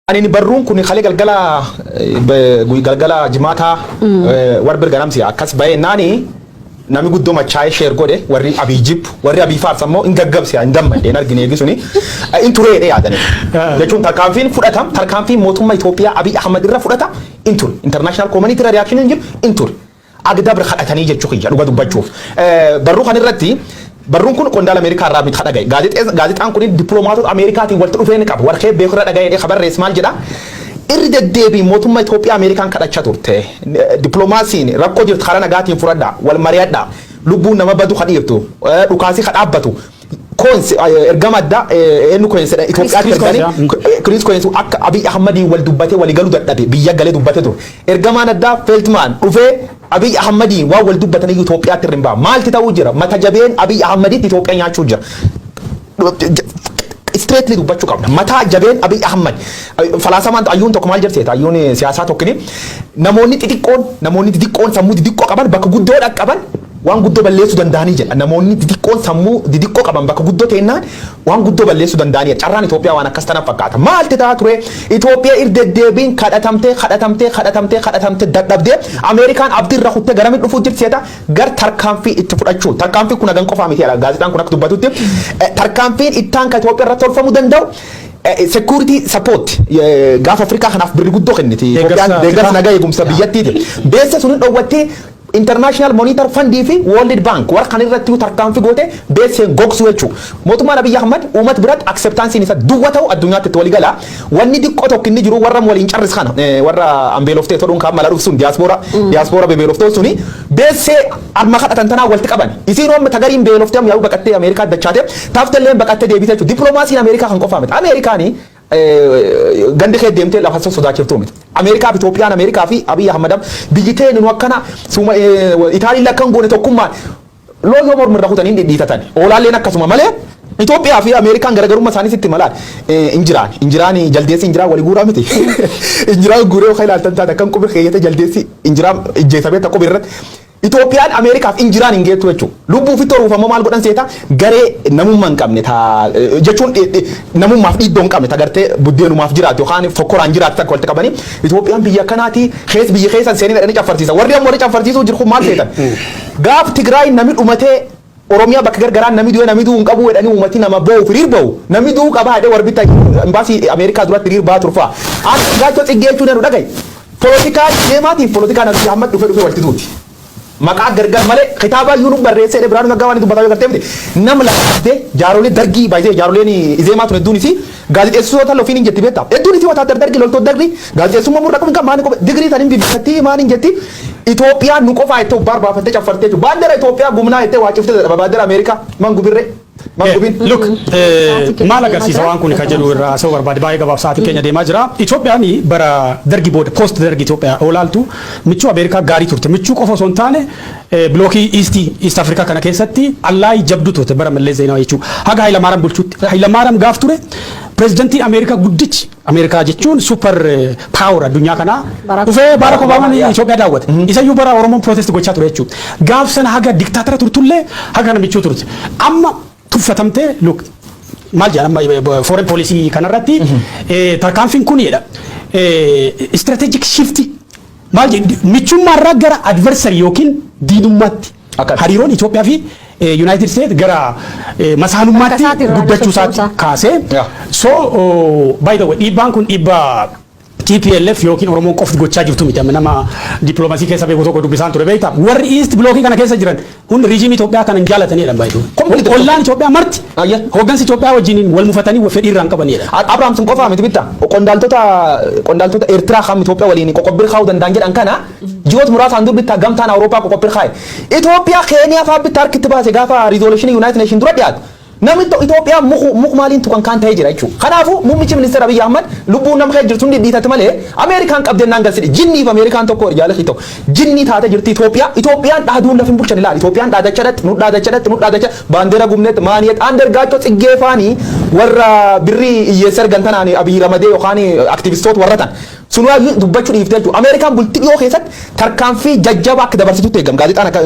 Ani barruun kun kalee galgala, galgala Jimaataa warri birganamsi akkas bahee naani namni guddoo machaa'ee share godhe. Warri Abiy jibbu, warri Abiy faarsa immoo hin gaggabse, hin gammadde, hin argine. Eegisuni in turee yaadani jechuun tarkaanfiin fudhatam, tarkaanfiin mootummaa Itoophiyaa Abiy Ahmad irra fudhata in ture, international community irra reaction hin jiru in ture, agdabra kadhatanii jechuu kiyya. Dhuga dubbachuuf, barruu kan irratti, barruun kun qondaala Ameerikaa irraa miti dhagaye. Gaazexaan kun dippiloomaatota Ameerikaatiin walitti dhufeenya qaba. Warqee beeku irra dhagaye kabarrees maal jedha? Irri deddeebiin mootummaa Itoophiyaa Ameerikaan kadhachaa turte. Dippiloomaasiin rakkoo jirtu karaa nagaatiin fudhadha, wal mari'adha. Lubbuun nama badu kadhiirtu, dhukaasii kadhaabbatu. Coons ergama addaa eenyu Coons Itoophiyaatti erganii, Chris Coons akka Abiy Ahmadiin wal dubbatee walii galuu dadhabe, biyya galee dubbatee ture. Ergamaan addaa Feltman dhufee Abiy Ahmadiin waan wal dubbatanii Itoophiyaatti irra hin ba'a. Maalti ta'uu jira? Mata jabeen Abiy Ahmaditti Itoophiyaa nyaachuu jira. Straightly dubbachuu qabna. Mataa jabeen Abiy Ahmad. Falaasamaan ayyuun tokko maal jedhseeta? Ayyuun siyaasaa tokkini, namoonni xixiqqoon sammuu xixiqqoo qaban bakka guddoo dhaqqaban waan guddoo balleessuu danda'anii jedha. Namoonni xixiqqoon sammuu xixiqqoo qaban bakka guddoo teennaan waan guddoo balleessuu danda'anii. Carraan Itoophiyaa waan akkas tana fakkaata. Maalti ta'aa ture? Itoophiyaa irra deddeebiin kadhatamtee, kadhatamtee, kadhatamtee, kadhatamtee dadhabdee, Ameerikaan abdii irra kuttee garamitti dhufuu jirti seeta? Gar tarkaanfii itti fudhachuu. Tarkaanfii kun hagan qofaa miti. Gaazexaan kun akka dubbatutti, tarkaanfiin ittaan kan Itoophiyaa irratti tolfamuu danda'u security support gaafa Afrikaa kanaaf birri guddoo kenniti. Itoophiyaan deeggarsa nagaa eegumsa biyyattiiti. Beessa sun dhoowwattee International Monetary Fund fi World Bank warra kan irratti tarkaanfii goote beesseen gogsu jechuudha. Mootummaan Abiy Ahmad uummata biratti acceptanceiin isa duwwa ta'u addunyaatti itti walii gala. Wanni xiqqoo tokko inni jiru warra waliin carris kana, warra ambeeloftee todhuun kaan mala dhufsun, diaspora bebeeloftoo suni beessee arma kadhatan tanaa walitti qaban. Isiin homme tagariin beeloftee yaa'u baqattee Ameerikaa dachaate, taaftallee baqattee deebite jechuudha. Dippiloomaasiin Ameerikaa kan qofaa miti. Ameerikaanii gandi kee deemtee lafa sodaachiftuu miti. Ameerikaa fi Itoophiyaan, Ameerikaa fi Abiy Ahmad biyyi teeni nu akkana Itaaliin lakkan goone tokkummaan loon yoo mormirra kutanii dhidhiitatan. Oolaalleen akkasuma malee Itoophiyaa fi Ameerikaan garaagarummaa isaanii sitti malaan injiraan injiraan jaldeessi injiraan walii guuraa miti. Injiraan guuree yookaan ilaaltan taate akkan qubi keeyyate, jaldeessi injiraan ijjeesamee takka qubi irratti. Itoophiyaan Ameerikaaf injiraan hin geettu jechuudha. Lubbuu fi toruuf ammoo maal godhan seeta? Garee namummaa hin qabne ta jechuun namummaaf dhiiddoo hin qabne, ta gartee buddeenumaaf jiraatu yookaan fokkoraan jiraatu takka walitti qabanii Itoophiyaan biyya akkanaati keessa biyya keessa seenii dhaqanii caffarsiisa. Warri ammoo warri caffarsiisuu jiru kun maal seetan? Gaaf Tigraay namni dhumatee, Oromiyaa bakka gargaraan namni du'e, namni du'uu hin qabu jedhanii uummati nama boo'u hiriir ba'u, namni du'uu qabaa jedhee warri bitta imbaasii Ameerikaa duratti hiriir ba'aa turfaa. Andargaachoo Tsiggee jechuun nu dhagaye. Poolitikaa deemaatiif poolitikaan Abiy Ahmad dhufee dhufee walitti tuuti. Maqaa gargar malee kitaaba iyyuu nu barreessee Biraanuu Naggaa waan dubbataa yoo gartee miti. Nama lafa jaarolee Dargii baay'ee, jaaroleen Izeemaa tun hedduun isii gaazexeessitoota lofiin hin jetti beektaa. Hedduun isii wataadar Dargii, loltoota Dargii gaazexeessummaa murra qabu maani qofa digirii taniin bibbifattii maani hin jetti. Itoophiyaan nu qofaa jettee barbaafattee caffartee jechuudha. Baandera Itoophiyaa gumnaa jettee waaciftee, baandera Ameerikaa man gubirree. Man gubin. Look, maal agarsiisa waan kun kan jedhu irraa haasa'uu barbaade. Baay'ee gabaabsaatiin keenya deemaa jira. Itoophiyaan bara Dargi booda, post Dargi Itoophiyaa oolaaltu, michuu Ameerikaa gaarii turte. Michuu qofa osoo hin taane, blockii East Afrikaa kana keessatti ally jabduu turte bara Mallas Zeenaawii jechuudha. Haga Hayilamaariyaam bulchuutti. Hayilamaariyaam gaaf ture, pireezidantiin Ameerikaa guddichi, Ameerikaa jechuun super power addunyaa kanaa, dhufee Barack Obaamaan Itoophiyaa daawwate. Isayyuu bara Oromoon protest gochaa ture jechuudha. Gaaf sana haga diktaatara turtullee haga kana michuu turte. Amma tuffatamtee, look, maal jedhama, foreign policy kanarratti tarkaanfiin kun jedha. Strategic shift maal jedhu, michummaarraa gara adversary yookiin diinummaatti. Hariiroon Itoophiyaa fi United States gara masaanummaatti guddachuu isaatti kaasee. So by the way, dhiibbaan kun dhiibbaa TPLF yookiin Oromoon qofti gochaa jirtu miti. Amma nama dippiloomasii keessa beeku tokko dubbisaan ture beektaa. Warri East Blockii kana keessa jiran hundi regime Itoophiyaa kana hin jaalatanidha baay'ee. Ollaan Itoophiyaa marti hooggansi Itoophiyaa wajjin wal mufatanii fedhii irraa hin qabanidha. Abrahaam sun qofaa miti bitta. Qondaaltota Eertiraa kan Itoophiyaa waliin qoqqobbii kaa'uu danda'an jedhan kana ji'oota muraasaan dur bitta gamtaan Awurooppaa qoqqobbii kaa'e. Itoophiyaa Keeniyaa fa'aa bitta harkitti baase gaafa resolutionii United Nation dura dhiyaatu. Namni Itoophiyaa muku muku maaliin tuqan kaan ta'ee jira jechuudha. Kanaafuu muummichi ministeera Abiy Ahmad lubbuun nama keessa jirtu hundi dhiitatti malee Ameerikaan qabdee naan galchite. Jinniif Ameerikaan tokko jaalala tokko jinnii taatee jirti Itoophiyaa. Itoophiyaan dhaaduun lafa hin bulchan ilaali. Itoophiyaan dhaadachaa dhatti nu dhaadachaa dhatti nu dhaadachaa baandeera gubnetti maaniyeet Andargaachoo Tsiggee faanii warra birrii hiyyeessa argan tanaan Abiy ramadee yookaan aktivistoota warra tan. Sunuu dubbachuu dhiiftee jechuudha. Ameerikaan bultii dhiyoo keessatti tarkaanfii jajjabaa akka dabarsitutti eegam. Gaazexaan akka.